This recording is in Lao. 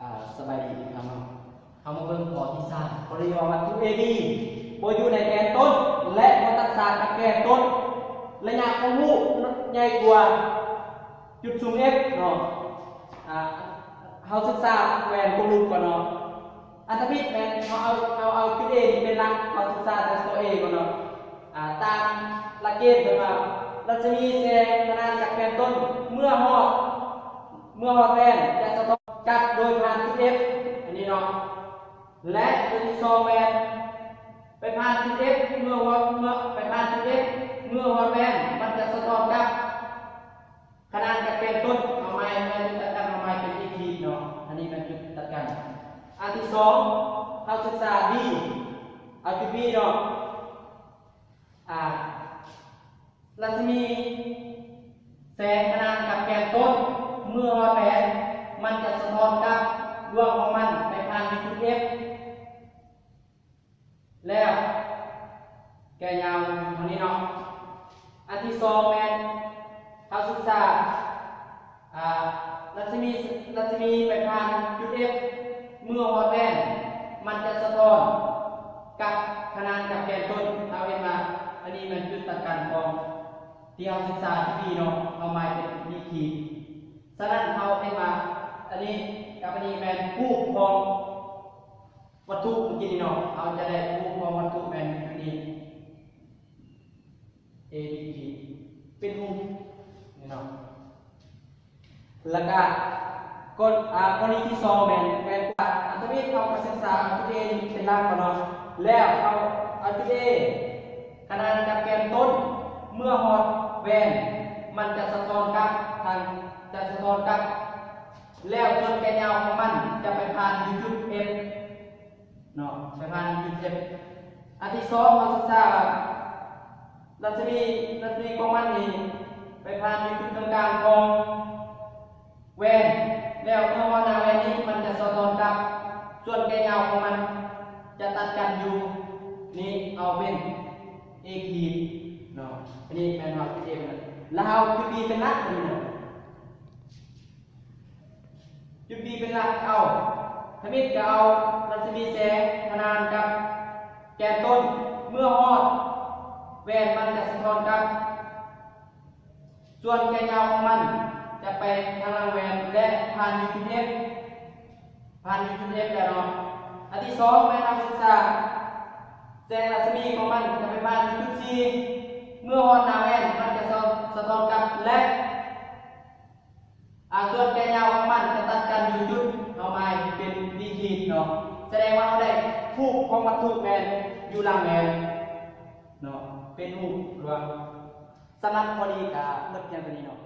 ອ່າ ສະບາຍດີອີກຄັ້ງເນາະ. ເຮົາມາເບິ່ງຂໍ້ທີສາມ ກໍເລີຍວ່າວັດຖຸ A B ບໍ່ຢູ່ໃນແກນຕົ້ນ ແລະ ບໍ່ຕັດສາດກັບແກນຕົ້ນ ໄລຍະຂອງຮູບໃຫຍ່ກວ່າຈຸດຊຸມ F ເນາະ. ອ່າ ເຮົາສຶກສາແຫວນກົງລູກກ່ອນເນາະ. ອັນທຳອິດແມ່ນເຮົາເອົາ ເຮົາເອົາຈຸດ A ນີ້ເປັນຫຼັກ ເຮົາສຶກສາແຕ່ຂໍ້ A ກ່ອນເນາະ. ອ່າ ຕາມຫຼັກເກນເພິ່ນວ່າ ລັດສະໝີແສງຂະໜານກັບແກນຕົ້ນ ເມື່ອຮອດ ເມື່ອຮອດແວ່ນຈະສະທ້ອນກັບໂດຍຜ່ານຈຸດ F ອັນນີ້ເນາະ. ແລະ ຕົວທີສອງແມ່ນໄປຜ່ານຈຸດ F ເມື່ອຮອດ ເມື່ອໄປຜ່ານຈຸດ F ເມື່ອຮອດແວ່ນ ມັນຈະສະທ້ອນກັບ ຂະໜານກັບແກນຕົ້ນ ເອົາໃໝ່ ເມື່ອຈຸດຕັດກັນ ເອົາໃໝ່ເປັນອີກທີເນາະ. ອັນນີ້ແມ່ນຈຸດຕັດກັນ. ອັນທີສອງ ເຮົາສຶກສາ D ເອົາຈຸດ B ເນາະ. ອ່າ ລັດສະໝີແສງຂະໜານກັບແກນຕົ້ນ ເມື່ອຮອດແວ່ນ ມັນຈະສະທ້ອນກັບດວງຂອງມັນໄປຜ່ານທີ່ຈຸດ F ແລ້ວ ແກ່ຍາວເທົ່ານີ້ເນາະ. ອັນທີສອງແມ່ນ ເຮົາສຶກສາ ອ່າ ລັດສະໝີ ລັດສະໝີໄປຜ່ານຈຸດ F ເມື່ອຮອດແວ່ນ ມັນຈະສະທ້ອນກັບຂະໜານກັບແກນຕົ້ນ. ເຮົາເຫັນວ່າ ອັນນີ້ແມ່ນຈຸດຕັດກັນຂອງທີ່ເຮົາສຶກສາທີ່ B ເນາະ ເຮົາໝາຍເປັນ B ຂີດ. ສະນັ້ນ ເຮົາເຫັນວ່າ ອັນນີ້ກັບອັນນີ້ແມ່ນຮູບຂອງວັດຖຸເມື່ອກີ້ນີ້ເນາະ. ເຮົາຈະໄດ້ຮູບຂອງວັດຖຸແມ່ນຢູ່ນີ້ A B ຂີດ ເປັນຮູບນີ້ເນາະ. ແລ້ວກະ ກໍ ອ່າ ກໍລະນີທີສອງແມ່ນ ແມ່ນວ່າ ອັນທຳອິດເຮົາກະສຶກສາເອົາຈຸດ A ນີ້ເປັນຫຼັກກ່ອນເນາະ. ແລ້ວເຮົາເອົາຈຸດ A ຂະໜານກັບແກນຕົ້ນ ເມື່ອຮອດແວ່ນ ມັນຈະສະທ້ອນກັບທາງ ຈະສະທ້ອນກັບ ແລ້ວສ່ວນແກ່ຍາວຂອງມັນຈະໄປຜ່ານຢູ່ຈຸດ F ເນາະ ໄປຜ່ານຢູ່ຈຸດ F. ອັນທີສອງ ເຮົາສຶກສາວ່າ ລັດສະໝີ ລັດສະໝີຂອງມັນນີ້ໄປຜ່ານຢູ່ຈຸດກາງໆຂອງແວ່ນ ແລ້ວເມື່ອຮອດໜ້າແວ່ນນີ້ ມັນຈະສະທ້ອນກັບ ສ່ວນແກ່ຍາວຂອງມັນຈະຕັດກັນຢູ່ນີ້ ເອົາເປັນ A ຂີດເນາະ. ອັນນີ້ແມ່ນເຮົາເຮັດເອງນະ ແລ້ວເຮົາຈຸດ B ເປັນຫຼັກນີ້ເນາະ. ຈຸດ B ເປັນຫຼັກ ເອົາ ທຳອິດກະເອົາລັດສະໝີແສງຂະໜານກັບແກນຕົ້ນ ເມື່ອຮອດແວ່ນມັນຈະສະທ້ອນກັບ ສ່ວນແກ່ຍາວຂອງມັນຈະໄປທາງຫຼັງແວ່ນ ແລະ ຜ່ານຢູ່ຈຸດ F ຜ່ານຢູ່ຈຸດ F ແລ້ວເນາະ. ອັນທີສອງແມ່ນເຮົາສຶກສາແສງລັດສະໝີຂອງມັນຈະໄປຜ່ານຢູ່ຈຸດ C ເມື່ອຮອດໜ້າແວ່ນມັນຈະສະ ສະທ້ອນກັບ ແລະ ອາ ສ່ວນແກ່ຍາວຂອງມັນຈະຕັດກັນຢູ່ຈຸດ ເຮົາໝາຍເປັນ B ຂີດເນາະ. ສະແດງວ່າເຮົາໄດ້ຮູບຂອງວັດຖຸແມ່ນຢູ່ຫຼັງແວ່ນເນາະ ເປັນຮູບ ຫຼືວ່າ ສຳລັບຂໍ້ນີ້ກະໝົດພຽງເທົ່ານີ້ເນາະ.